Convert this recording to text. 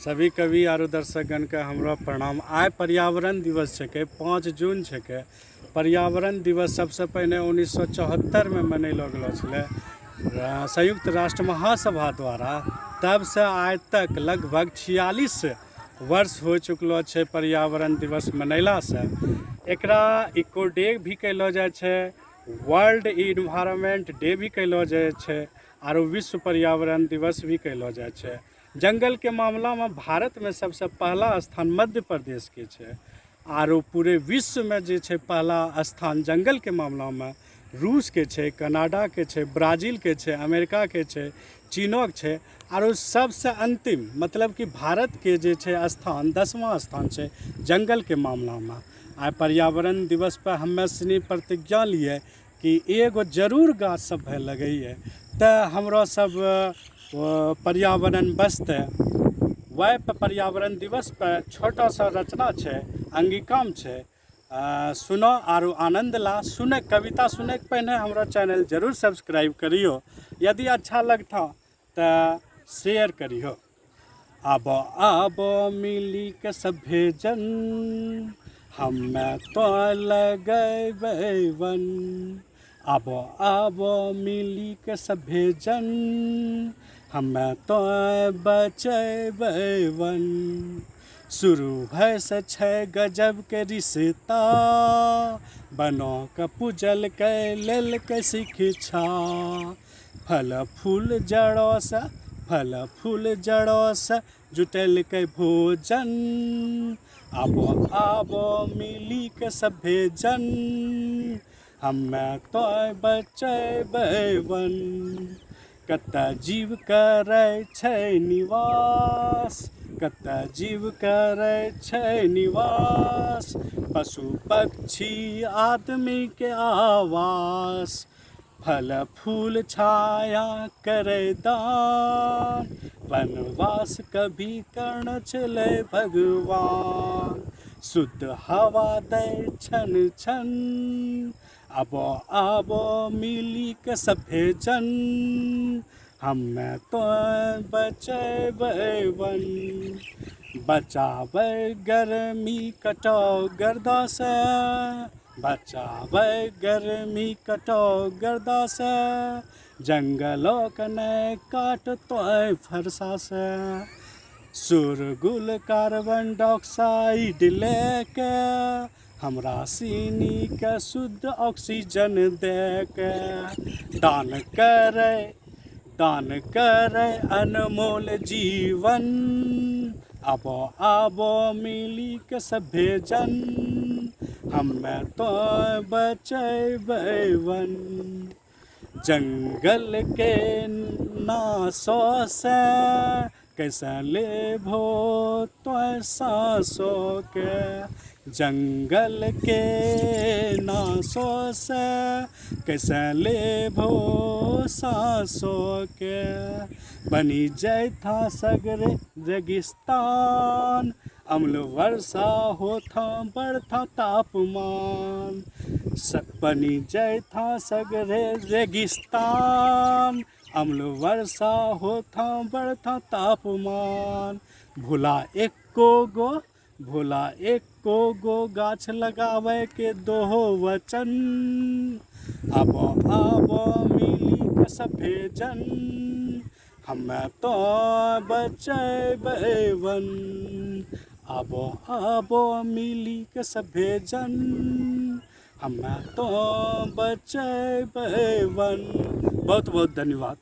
सभी कवि आरो दर्शकगणके हमरो प्रणाम। आइ पर्यावरण दिवस छकै, 5 जून छकै। पर्यावरण दिवस सबसे पहिने 1974मे मनैलो गेलो छलै संयुक्त राष्ट्र महासभा द्वारा। तब से आइ तक लगभग 46 वर्ष हो चुकलो छै पर्यावरण दिवस मनैलासँ। एकरा इको डे भी कहलो जाइ छै, वर्ल्ड इन्वायरमेंट डे भी कहलो जाइ छै आरो विश्व पर्यावरण दिवस भी कहलो जाइ छै। जंगलके मामलामे भारतमे सबसँ पहला स्थान मध्य प्रदेशके छै आरो पूरे विश्वमे जे छै पहला स्थान जंगलके मामलामे रूसके छै, कनाडाके छै, ब्राजीलके छै, अमेरिकाके छै, चीनोके छै। आरो सबसँ अन्तिम, मतलब कि भारतके जे छै स्थान 10वां स्थान छै जंगलके मामलामे। आइ पर्यावरण दिवस पर हमे सनी प्रतिज्ञा लिए कि एगो जरूर गाछ सब लगैए तऽ हमरो सब पर्यावरण बचतै। वह पर्यावरण दिवस पर छोटा सा रचना छै, अंगिकाम छै। सुनो आरो आनंद ला। सुने, कविता सुने के पहले हमरा चैनल जरूर सब्सक्राइब करियो। यदि अच्छा लगता तऽ शेयर करियो। आबो, आबो, मिली के सभे जन, हमे तो लगैबै वन। आबो, आबो, मिली के सभे जन, हमे तो बचैबै वन। शुरू भय से छै गजब के रिश्ता, बनो के पूजल के लेलकै शिक्षा। फल फूल जड़ो से, फल फूल जड़ो से जुटलकै भोजन। आबो, आबो, मिली के सभे जन, हमे तो बचैबै वन। कतऽ जीव करै छै निवास, कतऽ जीव करै छै निवास, पशु पक्षी आदमी के आवास। फल फूल छाया करै दान, वनवास कभी कर्ण छलै भगवान। शुद्ध हवा दै छन छन। आबो, आबो, मिली के सभे जन, हमे तो बचैबै वन। बचाबै गर्मी कटाओ गर्दा से, बचाबै गर्मी कटाओ गर्दा से, जंगलों के नै काट तोय फरसा से। शोरगुल कार्बन डाइऑक्साइड लेके, हमरा सिनी के शुद्ध ऑक्सीजन देके, दान करे, दान करे अनमोल जीवन। आबो, आबो, मिली के सभे जन, हमे तो बचैबै वन। जंगल के नाशो से कैसे लेभो तो सांसो के, जंगल के नाशो से कैसे लेभो सांसो के। बनी जैथा सगरे रेगिस्तान, अम्ल वर्षा होथा, बढ़ता तापमान। बनी जैथा सगरे रेगिस्तान, अम्ल वर्षा होथा, बढ़ता तापमान। भोला एको गो, भोला एको गो गाछ लगावे के दोहो वचन। आबो, आबो, मिली के सभे जन, हमे तो बचैबै वन। आबो, आबो, मिली के सभे जन, हमे तो बचैबै वन। बहुत बहुत धन्यवाद।